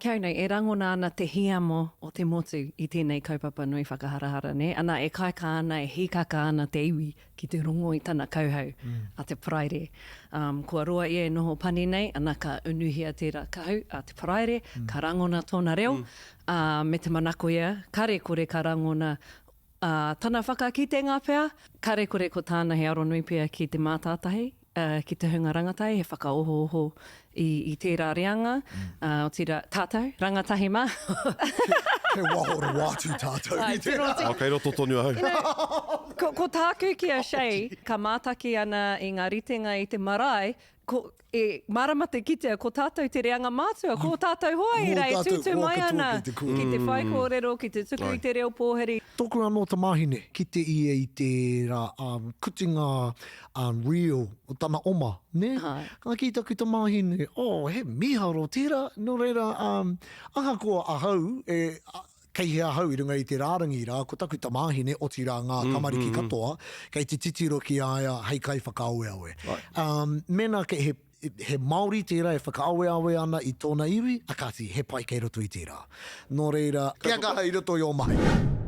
Ki au nei, e rangona ana te hiamo o te motu i tēnei kaupapa nui whakaharahara, nē? Ana, e kaikā ana, e hīkaka ana te iwi ki te rongo i tana kauhau a Te Paraire. Um, kua roa ia e noho pani nei, ana ka unuhia tērā kahu a Te Paraire, ka rangona tōna reo, ā, me te manako ia, kare kore ka rangona Ā, tana whakakitenga pea, kare kore ko tāna he aronui pea ki te mātātahi, ā, ki te hunga rangatahi, he whakaohooho i, i tērā reanga, ā, otirā, tātou, rangatahi mā. He waho rawa atu tātou i tērā. Ā, kei roto tonu ahau. You know, ko, ko tāku ki a Shay, ka mātaki ana i ngā ritenga i te marae, ko, e mārama te kitea ko tātou te reanga mātua, ko ō tātou hoa ērā e tūtū mai ana ki te whaikōrero, ki te tuku i te reo pōhiri. Tōku anō tamāhine, kite ia i tērā kutinga reel o tana oma, nē? Ka kī taku tamāhine, oh, he mīharo tērā, nō reira, ahakoa ahau e, Kei hea ahau i runga i te rārangi rā, ko taku tamāhine, otirā ngā tamariki katoa, kei te titiro ki a ia hei kaiwhakaaweawe. Mēnā kei he, he Māori tērā e whakaaweawe ana i tōna iwi, a kāti, he pai kei roto i tērā. Nō reira, kia kaha i roto i ō mahi.